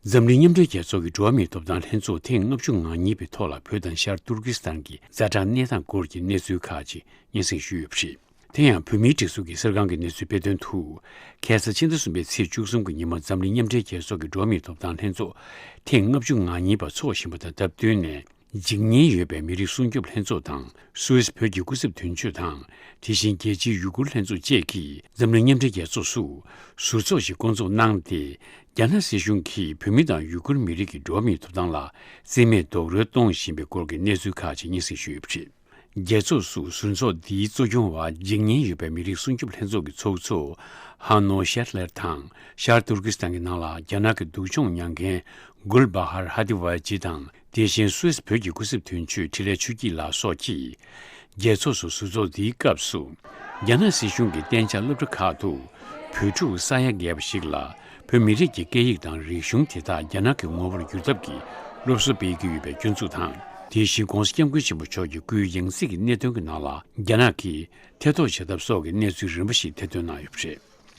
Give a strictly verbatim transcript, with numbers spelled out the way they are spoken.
འཛམ་གླིང་མཉམ་འབྲེལ་རྒྱལ་ཚོགས་ཀྱི་འགྲོ་བ་མིའི་ཐོབ་ཐང་ལྷན་ཚོགས་ཐེངས་ལྔ་བཅུ་ང་གཉིས་པའི་ཐོག་ལ་བོད་དང་ཤར་ཏུར་ཀི་སི་ཐན་གྱི་ཛ་དྲག་གནས་སྟངས་སྐོར་གྱི་གནས་ཚུལ་ཁག་ཅིག་སྙན་སེང་ཞུས་ཡོད་པ་རེད། དེ་ཡང་བོད་མིའི་སྒྲིག་འཛུགས་ཀྱི་གསར་ཁང་གི་གནས་ཚུལ་སྤེལ་དོན་དུ། ཁ་སང་ཕྱི་ཟླ་གསུམ་པའི་ཚེས་བཅུ་གསུམ་གྱི་ཉིན་མོ་འཛམ་གླིང་མཉམ་འབྲེལ་རྒྱལ་ཚོགས་ཀྱི་འགྲོ་བ་མིའི་ཐོབ་ཐང་ལྷན་ཚོགས་ཐེངས་ལྔ་བཅུ་ང་གཉིས་པ་འཚོགས་བཞིན་པ་དང་སྟབས་བསྟུན་ནས། འཇིགས་ཉེན་ཡོད་པའི་མི་རིགས་སྲུང་སྐྱོབ་ལྷན་ཚོགས་དང་། སུད་སི་བོད་ཀྱི་སྐུ་ཚབ་དོན་གཅོད་དང་། དེ་བཞིན་རྒྱལ་སྤྱིའི་ཡུ་གུར་ལྷན་ཚོགས་བཅས་ཀྱིས་འཛམ་གླིང་མཉམ་འབྲེལ་རྒྱལ་ཚོགས་སུ་ཟུར་ཚོགས་ཤིག་བསྐོང་ཚོགས་གནང་སྟེ། རྒྱ་ནག་སྲིད་གཞུང་གིས་བོད་མི་དང་ཡུ་གུར་མི་རིགས་ཀྱི་འགྲོ་བ་མིའི་ཐོབ་ཐང་ལ་བརྩི་མེད་རྡོག་རོལ་གཏོང་བཞིན་པའི་སྐོར་གྱི་གནས་ཚུལ་ཁག་ཅིག་སྙན་སེང་ཞུས་ཡོད་པ་རེད། རྒྱལ་ཚོགས་སུ་ཟུར་ཚོགས་འདིའི་གཙོ་སྐྱོང་བ་འཇིགས་ཉེན་ཡོད་པའི་མི་རིགས་སྲུང་སྐྱོབ་ལྷན་ཚོགས་ཀྱི་ཚོགས་གཙོ་ཧ་ནོ་ཤེར་ལེར་དང་། ཤར་ཏུར་ཀི་སི་ཐན་གྱི་ནང་ལ་རྒྱ་ནག་གི་སྡུག་སྦྱོང་མྱངས་མཁན་གུལ་བྷ་ཧར་ཧ་ཏི་ཝ་ཇི་དང་། དེ་བཞིན་སུད་སི་བོད་ཀྱི་སྐུ་ཚབ་དོན་གཅོད་འཕྲིན་ལས་ཆོས་སྐྱིད་ལགས་སོགས་ཀྱིས། རྒྱལ་ཚོགས་སུ་ཟུར་ཚོགས་འདིའི་སྐབས་སུ། རྒྱ་ནག་སྲིད་གཞུང་གི་གཏན་འཇགས་སློབ་གྲྭ་ཁག་ཏུ། བོད་ཕྲུག་ས་ཡ་བརྒལ་བ་ཞིག་ལ། བོད་མི་རིགས་ཀྱི་སྐད་ཡིག་དང་རིག་གཞུང་དེ་དག་རྒྱ་ནག་གི་ངོ་བོར་བསྒྱུར་ཐབས་ཀྱི་སློབ་གསོ་སྤེལ་གྱི་ཡོད་པའི་སྐྱོན་འཛུགས་དང་། དེ་བཞིན་༧གོང་ས་༧སྐྱབས་མགོན་ཆེན་པོ་མཆོག་གི་སྐུའི་ཡང་སྲིད་ཀྱི་གནད་དོན་གྱི་ནང་ལ། རྒྱ་ནག་གིས་ཐེ་གཏོགས་བྱེད་ཐབས་སོགས་ཀྱི་གནས་ཚུལ་རིམ་པ་ཞིག་ཐེར་འདོན་གནང་ཡོད་པ་རེད།